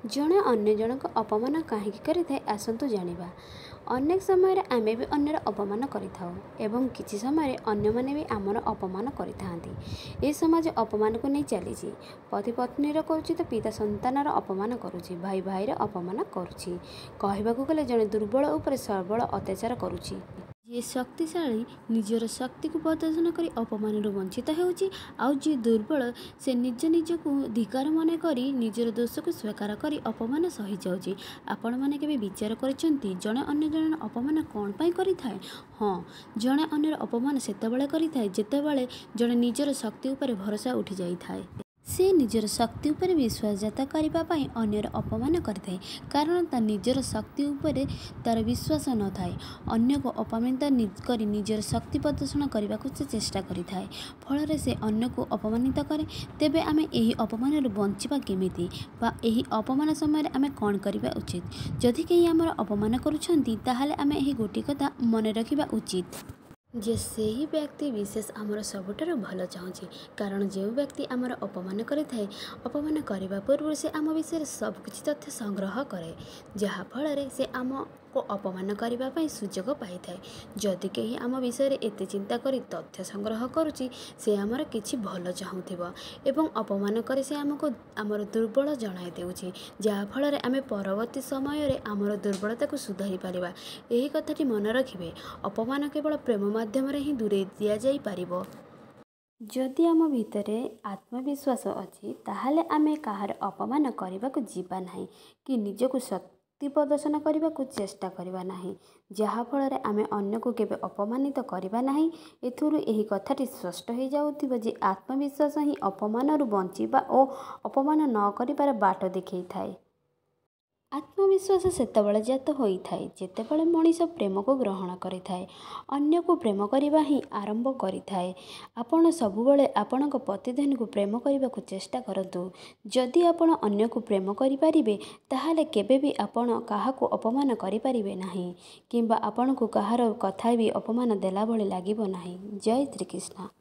ଜଣେ ଅନ୍ୟ ଜଣଙ୍କ ଅପମାନ କାହିଁକି କରିଥାଏ ଆସନ୍ତୁ ଜାଣିବା। ଅନେକ ସମୟରେ ଆମେ ବି ଅନ୍ୟର ଅପମାନ କରିଥାଉ ଏବଂ କିଛି ସମୟରେ ଅନ୍ୟମାନେ ବି ଆମର ଅପମାନ କରିଥାନ୍ତି। ଏ ସମାଜ ଅପମାନକୁ ନେଇ ଚାଲିଛି। ପତି ପତ୍ନୀର କରୁଛି ତ ପିତା ସନ୍ତାନର ଅପମାନ କରୁଛି, ଭାଇ ଭାଇର ଅପମାନ କରୁଛି। କହିବାକୁ ଗଲେ ଜଣେ ଦୁର୍ବଳ ଉପରେ ସବଳ ଅତ୍ୟାଚାର କରୁଛି। ଯିଏ ଶକ୍ତିଶାଳୀ ନିଜର ଶକ୍ତିକୁ ପ୍ରଦର୍ଶନ କରି ଅପମାନରୁ ବଞ୍ଚିତ ହେଉଛି, ଆଉ ଯିଏ ଦୁର୍ବଳ ସେ ନିଜ ନିଜକୁ ଧିକାର ମନେ କରି ନିଜର ଦୋଷକୁ ସ୍ୱୀକାର କରି ଅପମାନ ସହିଯାଉଛି। ଆପଣମାନେ କେବେ ବିଚାର କରିଛନ୍ତି ଜଣେ ଅନ୍ୟ ଜଣର ଅପମାନ କ'ଣ ପାଇଁ କରିଥାଏ? ହଁ, ଜଣେ ଅନ୍ୟର ଅପମାନ ସେତେବେଳେ କରିଥାଏ ଯେତେବେଳେ ଜଣେ ନିଜର ଶକ୍ତି ଉପରେ ଭରସା ଉଠିଯାଇଥାଏ। ସେ ନିଜର ଶକ୍ତି ଉପରେ ବିଶ୍ୱାସଜାତ କରିବା ପାଇଁ ଅନ୍ୟର ଅପମାନ କରିଥାଏ, କାରଣ ତା ନିଜର ଶକ୍ତି ଉପରେ ତା'ର ବିଶ୍ୱାସ ନଥାଏ। ଅନ୍ୟକୁ ଅପମାନିତ କରି ନିଜର ଶକ୍ତି ପ୍ରଦର୍ଶନ କରିବାକୁ ସେ ଚେଷ୍ଟା କରିଥାଏ, ଫଳରେ ସେ ଅନ୍ୟକୁ ଅପମାନିତ କରେ। ତେବେ ଆମେ ଏହି ଅପମାନରୁ ବଞ୍ଚିବା କେମିତି ବା ଏହି ଅପମାନ ସମୟରେ ଆମେ କ'ଣ କରିବା ଉଚିତ? ଯଦି କେହି ଆମର ଅପମାନ କରୁଛନ୍ତି, ତାହେଲେ ଆମେ ଏହି ଗୋଟିଏ କଥା ମନେ ରଖିବା ଉଚିତ ଯେ ସେହି ବ୍ୟକ୍ତି ବିଶେଷ ଆମର ସବୁଠାରୁ ଭଲ ଚାହୁଁଛି। କାରଣ ଯେଉଁ ବ୍ୟକ୍ତି ଆମର ଅପମାନ କରିଥାଏ, ଅପମାନ କରିବା ପୂର୍ବରୁ ସେ ଆମ ବିଷୟରେ ସବୁକିଛି ତଥ୍ୟ ସଂଗ୍ରହ କରେ, ଯାହାଫଳରେ ସେ ଆମକୁ ଅପମାନ କରିବା ପାଇଁ ସୁଯୋଗ ପାଇଥାଏ। ଯଦି କେହି ଆମ ବିଷୟରେ ଏତେ ଚିନ୍ତା କରି ତଥ୍ୟ ସଂଗ୍ରହ କରୁଛି, ସେ ଆମର କିଛି ଭଲ ଚାହୁଁଥିବ ଏବଂ ଅପମାନ କରି ସେ ଆମକୁ ଆମର ଦୁର୍ବଳ ଜଣାଇ ଦେଉଛି, ଯାହାଫଳରେ ଆମେ ପରବର୍ତ୍ତୀ ସମୟରେ ଆମର ଦୁର୍ବଳତାକୁ ସୁଧାରି ପାରିବା। ଏହି କଥାଟି ମନେ ରଖିବେ, ଅପମାନ କେବଳ ପ୍ରେମ ମାଧ୍ୟମରେ ହିଁ ଦୂରେଇ ଦିଆଯାଇପାରିବ। ଯଦି ଆମ ଭିତରେ ଆତ୍ମବିଶ୍ୱାସ ଅଛି, ତାହେଲେ ଆମେ କାହାର ଅପମାନ କରିବାକୁ ଯିବା ନାହିଁ କି ନିଜକୁ ଶକ୍ତି ପ୍ରଦର୍ଶନ କରିବାକୁ ଚେଷ୍ଟା କରିବା ନାହିଁ, ଯାହାଫଳରେ ଆମେ ଅନ୍ୟକୁ କେବେ ଅପମାନିତ କରିବା ନାହିଁ। ଏଥିରୁ ଏହି କଥାଟି ସ୍ପଷ୍ଟ ହୋଇଯାଉଥିବ ଯେ ଆତ୍ମବିଶ୍ୱାସ ହିଁ ଅପମାନରୁ ବଞ୍ଚିବା ଓ ଅପମାନ ନ କରିବାର ବାଟ ଦେଖାଇଥାଏ। ଆତ୍ମବିଶ୍ୱାସ ସେତେବେଳେ ଜାତ ହୋଇଥାଏ ଯେତେବେଳେ ମଣିଷ ପ୍ରେମକୁ ଗ୍ରହଣ କରିଥାଏ, ଅନ୍ୟକୁ ପ୍ରେମ କରିବା ହିଁ ଆରମ୍ଭ କରିଥାଏ। ଆପଣ ସବୁବେଳେ ଆପଣଙ୍କ ପ୍ରତିଧ୍ୱନିକୁ ପ୍ରେମ କରିବାକୁ ଚେଷ୍ଟା କରନ୍ତୁ। ଯଦି ଆପଣ ଅନ୍ୟକୁ ପ୍ରେମ କରିପାରିବେ, ତାହେଲେ କେବେ ବି ଆପଣ କାହାକୁ ଅପମାନ କରିପାରିବେ ନାହିଁ କିମ୍ବା ଆପଣଙ୍କୁ କାହାର କଥା ବି ଅପମାନ ଦେଲା ଭଳି ଲାଗିବ ନାହିଁ। ଜୟ ଶ୍ରୀକୃଷ୍ଣ।